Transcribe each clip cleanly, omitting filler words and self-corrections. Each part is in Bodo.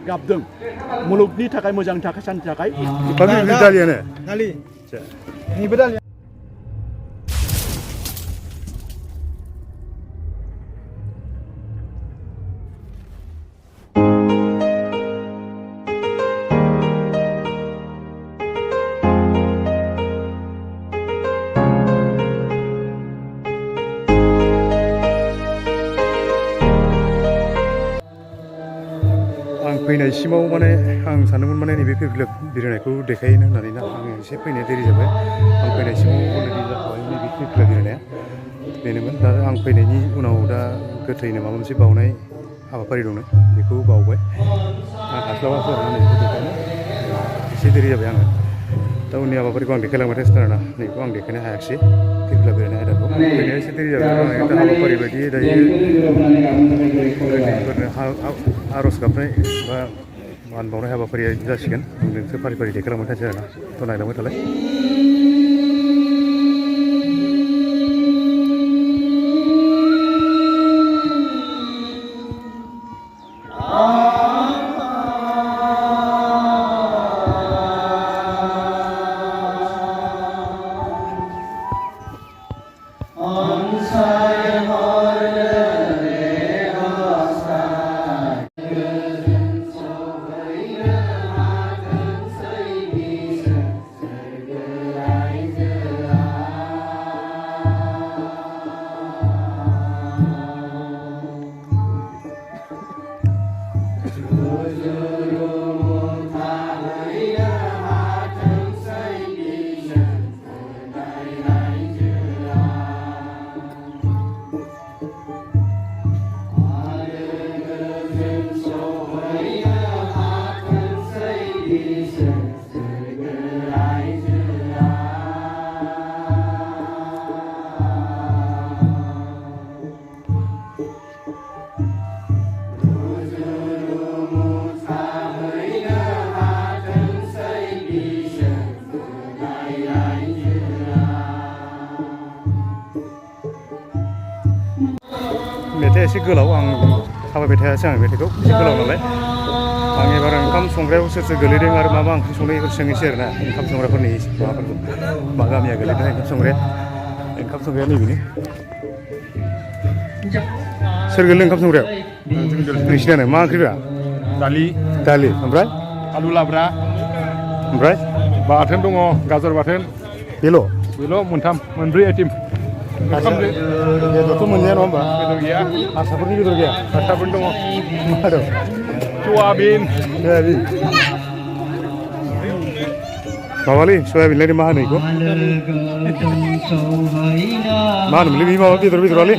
गाबदों मुलुगनि थाखाय मोजांनि थाखाय सान्थिनि थाखाय दालियानो दालि नैबे दालि फैनायसिमाव माने आं सानदोंमोन माने नैबे फिरफिला बिरहोनायखौ देखायनो होननानै ना आं एसे फैनाया देरि जाबाय आं फैनायसिमाव अलरेडि जाखाबाय नैबे फिरफिला बिरहोनाया बेनोमोन दा आं फैनायनि उनाव दा गोथैनो माबा मोनसे बावनाय हाबाफारि दंनो बेखौ बावबाय आं हास्लाबासै आरोना नैबेखौ देखायनो एसे देरि जाबाय आङो दा उननि हाबाफारिखौ आं देखायलांबाय थासिगोन आरोना नैबेखौ आं देखायनो हायाखिसै फिरफिला बिरहोनाय आयदाखौ फैनाया एसे देरि जाबाय दा हाबाफारि बायदि दायो गोथैफोरनो आर'ज गाबनाय बा मान बावनाय हाबाफारिया जासिगोन आं नोंसोर फारि फारि देखायलांबाय थानोसै आरोना थ' नायलांबाय थालाय मेथाइआ एसे गोलाव आं थाबायबाय थायासै आं मेथाइखौ एसे गोलाव नालाय आं एबार ओंखाम संग्रायाव सोर सोर गोलैदों आरो मा मा ओंख्रि संदों बेखौ सोंनोसै आरोना ओंखाम संग्राफोरनि माबाफोरखौ मा गामिया गोलैदों ओंखाम संग्राया नैबेनो सोर गोलैदों ओंखाम संग्रायाव नोंसिनानो मा ओंख्रिब्रा दालि ओमफ्राय आलु लाब्रा ओमफ्राय बाथोन दङ गाजर बाथोन बेल' मोनब्रै आइटेम बेदरथ' मोनजाया नङा होमबा बेदर गैया हारसाफोरनि बेदर गैया हारसाफोर दङ मा दं सयाबिन माबालै सयाबिनलाय मा होनो बेखौ मा होनोमोनलै बे माबा बेदरालै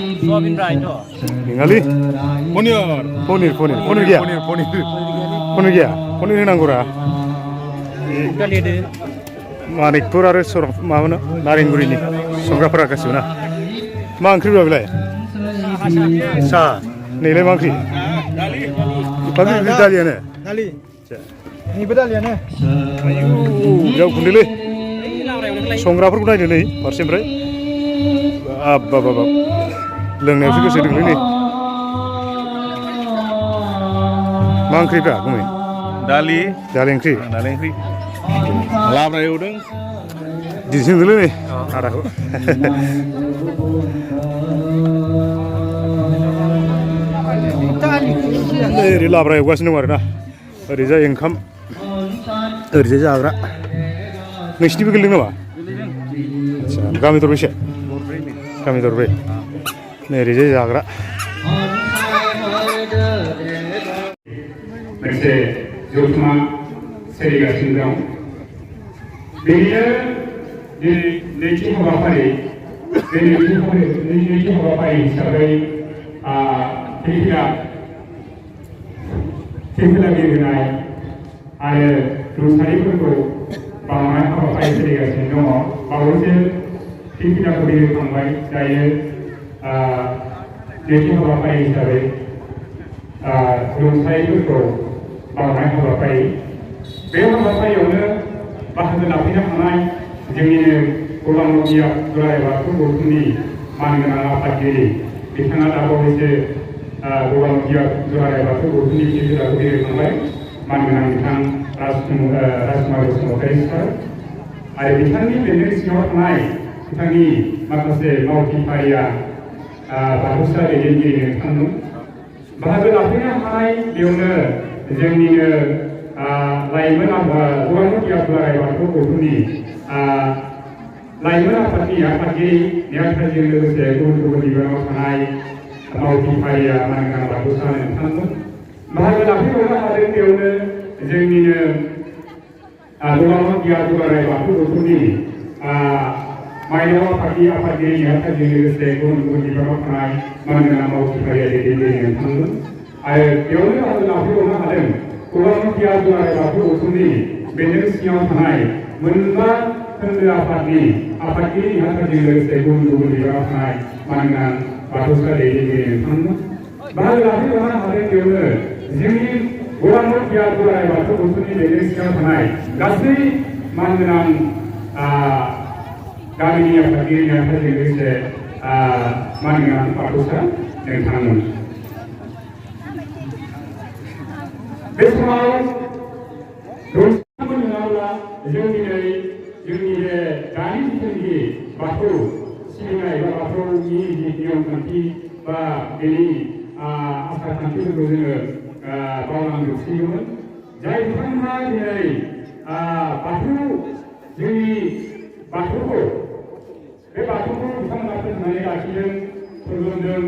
नङालै पनिर गैया पनिर होनांगौरा मानिकपुर आरो माबानो नारेंगुरिनि संग्राफोरा गासिबो ना मा ओंख्रि बेलाय साहा नैलाय मा ओंख्रि दालियानो नैबे दालियानो बेयाव गुन्दैलै संग्राफोरखौ नायदो नै फारसेनिफ्राय बाब लोंनायावसो गोसो होदोंलै नै मा ओंख्रिफ्रा गुमै दालि ओंख्रि लाब्रा एवदों दिन्थिदोंलै नै आदाखौ ओरै लाब्रा एवगासिनो दं आरोना ओरैजाय ओंखाम ओरैजाय जाग्रा नोंसिनिबो गोलैदों नामा आदसा गामि दरबैसे गामि दरब्रै नै ओरैजाय जाग्रा मोनसे जथुमा सोलिगासिनो दं बेनिनो नैथि हाबाफारि हिसाबै फिरफिला बिरहोनाय आरो रुंसारिफोरखौ बावनाय हाबाफारि सोलिगासिनो दङ बावैसो फिरफिलाखौ बिरहोखांबाय दायो नैथि हाबाफारि हिसाबै रुंसारिफोरखौ बावनाय हाबाफारि बे हाबाफारियावनो बाहागो लाफैनो हानाय जोंनिनो गोगामुख बwrai बाथौ गौथुमनि मानगोनां आफादगिरि बिथाङा दाबावैसो गोगामुख दुलाराय बाथौ गौथुमनि गिदिराखौ बेरेखांबाय मानगोनां बिथां राजकुमार बसुमतारी सार आरो बिथांनि बेन्दों सिङाव थानाय बिथांनि माखासे मावथि फारिया बाथौसा दैदेनगिरि नोंथांमोन बाहागो लाफैनो हानाय बेयावनो जोंनिनो लाइमोन गोगामुख दुलाराय बाथौ गौथुमनि लाइमोन आफादनि आफादगिरि नेहाथारिजों लोगोसे गुबुन गुबुन बिबानाव थानाय मावथि फारिया मानगोनां बाथौसा नोंथांमोन बाहागो लाफैबावनो हादों बेयावनो जोंनिनो गोगामुख दुलाराय बाथौ गौथुमनि माइनाव आफादनि आफादगिरि नेहाथारिजों लोगोसे गुबुन गुबुन बिबानाव थानाय मानगोनां मावथि फारिया दैदेनगिरि नोंथांमोन आरो बेयावनो बाहागो लाफैबावनो हादों गोगामुख दुलाराय बाथौ गौथुमनि बेन्दों सिङाव थानाय मोनबा खोन्दो आफादनि आफादगिरि नेहाथारिजों लोगोसे गुबुन गुबुन बिबानाव थानाय मानगोनां बाथौसा दैदेनगिरि नोंथांमोन बाहागो लाफैबावनो हादों बेयावनो जोंनि गोगामुख दुलाराय बाथौ गौथुमनि बेन्दों सिङाव थानाय गासै मानगोनां गामिनि आफादगिरि नेहाथारिजों लोगोसे मानगोनां बाथौसा नोंथांमोन बे समाव रंजानायबो नङाब्ला जोंनि बे दानि जिथुनाखि बाथौ सिबिनाय बा बाथौनि जि नियम खान्थि बा बेनि आसार खान्थिफोरखौ जोङो बावलांजोबसिगौमोन जाय बिथांमोनहा दिनै बाथौ जोंनि बाथौखौ बे बाथौखौ बिथांमोना फोथांनानै लाखिदों फोरमायदों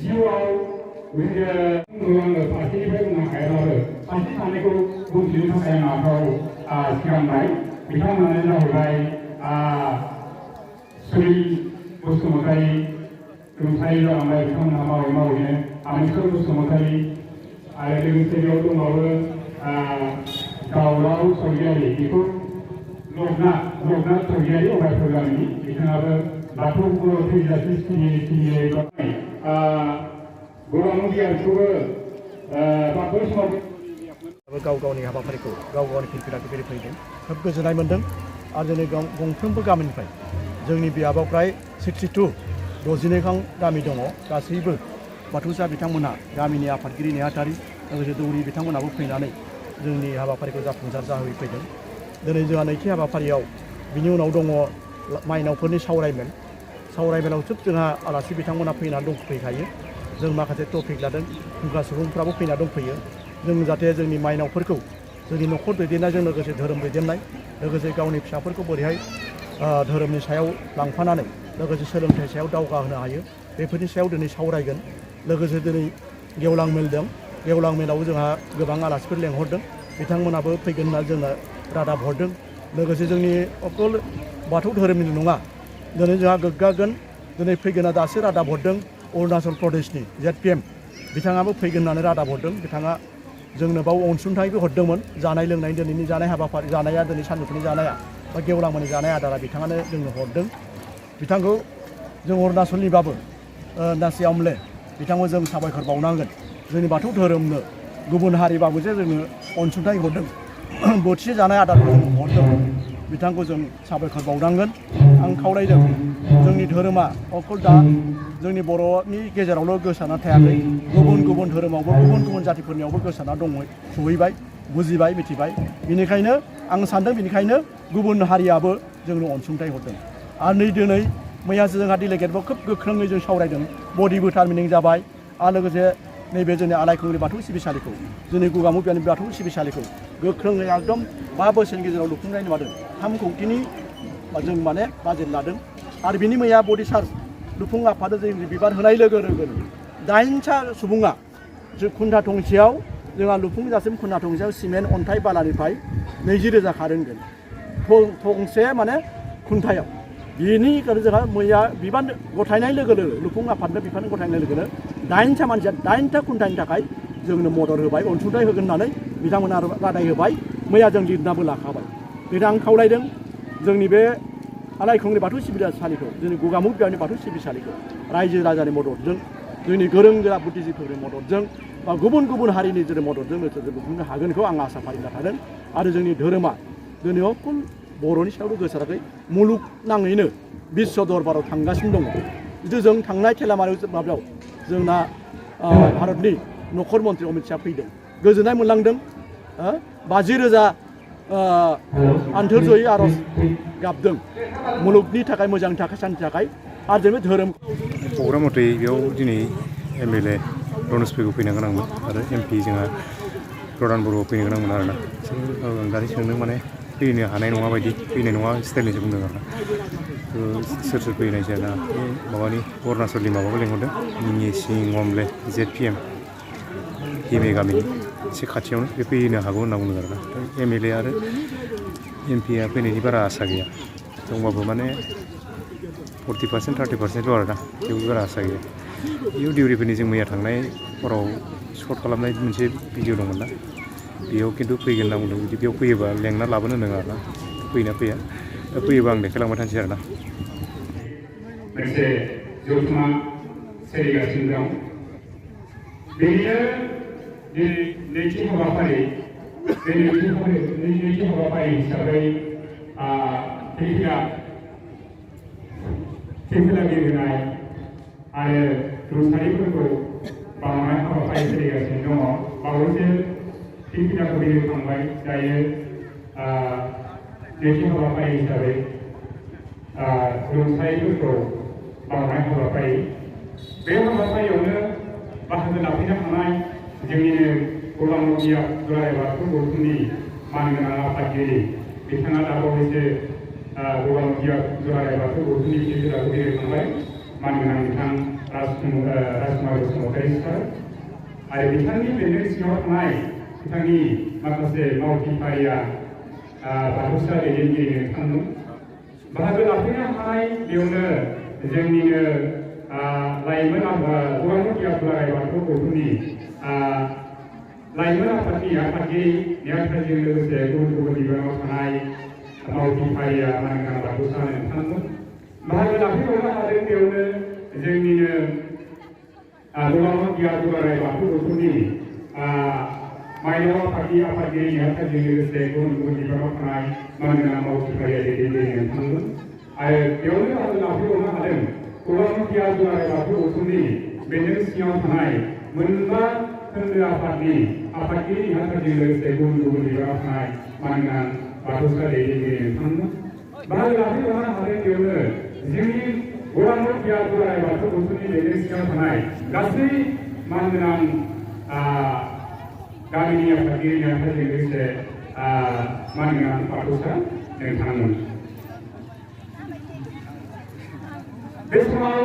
जिउआव फारसेनिफ्राय बुंनो हायाब्लाबो सासे सानैखौ बुंथिनो थाखाय आं आखायाव सिगांबाय बिथांमोनानो जाहैबाय सुनिल बसुमतारी रुंसारि जालांबाय बिथांमोनहा मावै मावैनो आमोनसर बसुमतारी आरो लोगोसे बेयाव दंबावो दावराव सरगियारि बेखौ लबना सरगियारि अरायपुर गामिनि बिथाङाबो बाथौ थैजासे सिबियै गोगामुख बिहारखौबो बाथौ समाव गाव गावनि हाबाफारिखौ गाव गावनि फिरफिलाखौ बेरेफैदों खोब गोजोननाय मोन्दों आरो दिनै गंफ्रोमबो गामिनिफ्राय जोंनि बियाबाव फ्राय 62 गामि दङ गासैबो बाथौसा बिथांमोनहा गामिनि आफादगिरि नेहाथारि लोगोसे दौरि बिथांमोनहाबो फैनानै जोंनि हाबाफारिखौ जाफुंसार जाहोफैदों दिनै जोंहा नैथि हाबाफारियाव बिनि उनाव दङ माइनावफोरनि सावरायमेलाव खोब जोंहा आलासि बिथांमोनहा फैनानै दंफैखायो जों माखासे टपिक लादों फुंखा सुबुंफ्राबो फैना दंफैयो जों जाहाथे जोंनि माइनावफोरखौ जोंनि न'खर दैदेननायजों लोगोसे धोरोम दैदेननाय लोगोसे गावनि फिसाफोरखौ बोरैहाय धोरोमनि सायाव लांफानानै लोगोसे सोलोंथाइ सायाव दावगाहोनो हायो बेफोरनि सायाव दिनै सावरायगोन लोगोसे दिनै गेवलां मेल दं गेवलां मेलाव जोंहा गोबां आलासिफोर लेंहरदों बिथांमोनाबो फैगोन होनना जोंनो रादाब हरदों लोगोसे जोंनि अकल बाथौ धोरोमनि नङा दिनै जोंहा गोग्गागोन दिनै फैगोना दासो रादाब हरदों अरुणाचल प्रदेशनि ZPM बिथाङाबो फैगोन होननानै रादाब हरदों बिथाङा जोंनो बाव अनसुंथाइबो हरदोंमोन जानाय लोंनाय दिनैनि जानाय हाबाफारि जानाया दिनै सानजौफुनि जानाया बा गेवलांनि जानाय आदारा बिथाङानो जोंनो हरदों बिथांखौ जों अरुणाचलनिबाबो नासि अमले बिथांखौ जों साबायखर बावनांगोन जोंनि बाथौ धोरोमनो गुबुन हारिबाबो जे जोंनो अनसुंथाइ हरदों बोथिसे जानाय आदारखौ जों हरदों बिथांखौ जों साबायखर बावनांगोन आं खावलायदों जोंनि धोरोमा अकल दा जोंनि बर'नि गेजेरावल' गोसारना थायाखै गुबुन धोरोमावबो गुबुन जातिफोरनियावबो गोसारना दङ सहैबाय बुजिबाय मिथिबाय बेनिखायनो आं सानदों बेनिखायनो गुबुन हारियाबो जोंनो अनसुंथाइ हरदों आरो नै दिनै मैयासो जोंहा डेलिगेटबो खोब गोख्रोङै जों सावरायदों बडिबो टार्मिनिं जाबाय आरो लोगोसे नैबे जोंनि आलायखुंग्रि बाथौ सिबिसालिखौ जोंनि गोगामुख बाथौ सिबिसालिखौ गोख्रोङै एकदम 5 बोसोरनि गेजेराव लुफुंनाय नुदों 3 कौटिनि जों माने बाजेट लादों आरो बिनि मैया बडि सार्च लुफुं आफादा जों बिबार होनाय लोगो लोगोनो 8सा सुबुङा जों खुन्था थंसेयाव जोंहा लुफुं जासिम खुन्था थंसेयाव सिमेन्ट अन्थाइ बालानिफ्राय 20,000 खारोंगोन थंसे माने खुन्थायाव बिनि जोंहा मैया बिबान गथायनाय लोगो लोगो लुफुं आफादनो बिबान गथायनाय लोगोनो 8सा मानसिया 8टा खुन्थानि थाखाय जोंनो मदद होबाय अनसुंथाइ होगोन होननानै बिथांमोना रादाय होबाय मैया जों लिरनाबो लाखाबाय बेनो आं खावलायदों जोंनि बे आलायखुंग्रि बाथौ सिबिसालिखौ जोंनि गोगामुख बाथौ सिबिसालिखौ रायजो राजानि मददजों जोंनि गोरों गोरा बुद्धिजिबिफोरनि मददजों बा गुबुन हारिनि जेरै मददजों लुफुंनो हागोनखौ आं आसा फारिना थादों आरो जोंनि धोरोमा दिनै अकल बर'नि सायावल' गोसाराखै मुलुगनाङैनो बिश्व दरबाराव थांगासिनो दङ जुदि जों थांनाय माबायाव जोंना भारतनि नखर मन्थ्रि अमित शाह फैदों गोजोननाय मोनलांदों 50,000 आन्थोर जयै आर'ज गाबदों मुलुगनि थाखाय मोजांनि थाखाय शान्तिनि थाखाय आरो जों धोरोम प्रग्राम मथे बेयाव दिनै MLA रनसफोरखौ फैनो गोनांमोन आरो MP जोंहा प्रधान बर'आव फैनो गोनांमोन आरोना आं दानि सोंदों माने फैनो हानाय नङा बायदि फैनाय नङा स्टाइलनिसो बुंदों आरोना सोर सोर फैनाय जाना माबानि अरुणाचलनि माबाखौ लेंहरदों Mwnsing Womble ZPM हिमे गामिनि एसे खाथियावनो बे फैनो हागौ होनना बुंदों आरोना MLA आरो MP आ फैनायनि बारा आसा गैया दंबाबो माने 40% 30%ल' आरोना जेबो बारा आसा गैया बेयाव दिउरिफोरनि जों मैया थांनाय हराव सर्ट खालामनाय मोनसे भिडिअ दंमोन ना बेयाव खिन्थु फैगोन होनना बुंदों जुदि बेयाव फैयोबा लेंना लाबोनो होनदों आरोना फैयोना फैया दा फैयोबा आं देखायलांबाय थानोसै आरोना मोनसे जथुमा सोलिगासिनो दं बेनिनो दिनै नैथि हाबाफारि बे नैथि हाबाफारि हिसाबै फिरफिला बिरहोनाय आरो रुंसारिफोरखौ बावनाय हाबाफारि सोलिगासिनो दङ बावैसो फिरफिलाखौ बिरहोखांबाय दायो नैथि हाबाफारि हिसाबै रुंसारिफोरखौ बावनाय हाबाफारि बे हाबाफारियावनो बाहागो लाफैनो हानाय जोंनिनो गगामुख दुलाराय बाथौ गौथुमनि मानगोनां आफादगिरि बिथाङा दाबावैसो गगामुख दुलाराय बाथौ गौथुमनि फिरफिलाखौ बिरहोखांबाय मानगोनां बिथां राजकुमार बसुमतारी सार आरो बिथांनि बेन्दों सिङाव थानाय बिथांनि माखासे मावथिफारिया बाथौसा दैदेनगिरि नोंथांमोन बाहागो लाफैनो हानाय बेयावनो जोंनिनो लाइमोन गगामुख दुलाराय बाथौ गौथुमनि लाइमोन आफादनि आफादगिरि नेहाथारिजों लोगोसे गुबुन गुबुन बिबानाव थानाय मावथिफारिया मानगोनां बाथौसा नोंथांमोन बाहागो लाफैबावनो हादों बेयावनो जोंनिनो गगामुख दुलाराय बाथौ गौथुमनि माइनाव आफादनि आफादगिरि नेहाथारिजों लोगोसे गुबुन गुबुन बिबानाव थानाय मानगोनां मावथिफारिया दैदेनगिरि नोंथांमोन आरो बेयावनो बाहागो लाफैबावनो हादों गगामुख दुलाराय बाथौ गौथुमनि बेन्दों सिङाव थानाय मोनबा खोन्दो आफादनि आफादगिरि नेहाथारिजों लोगोसे गुबुन गुबुन बिबानाव थानाय मानगोनां बाथौसा दैदेनगिरि नोंथांमोन बाहागो लाफैबावनो हादों बेयावनो जोंनि गगामुख दुलाराय बाथौ गौथुमनि बेन्दों सिङाव थानाय गासै मानगोनां गामिनि आफादगिरि नेहाथारिजों लोगोसे मानगोनां बाथौसा नोंथांमोन बे समाव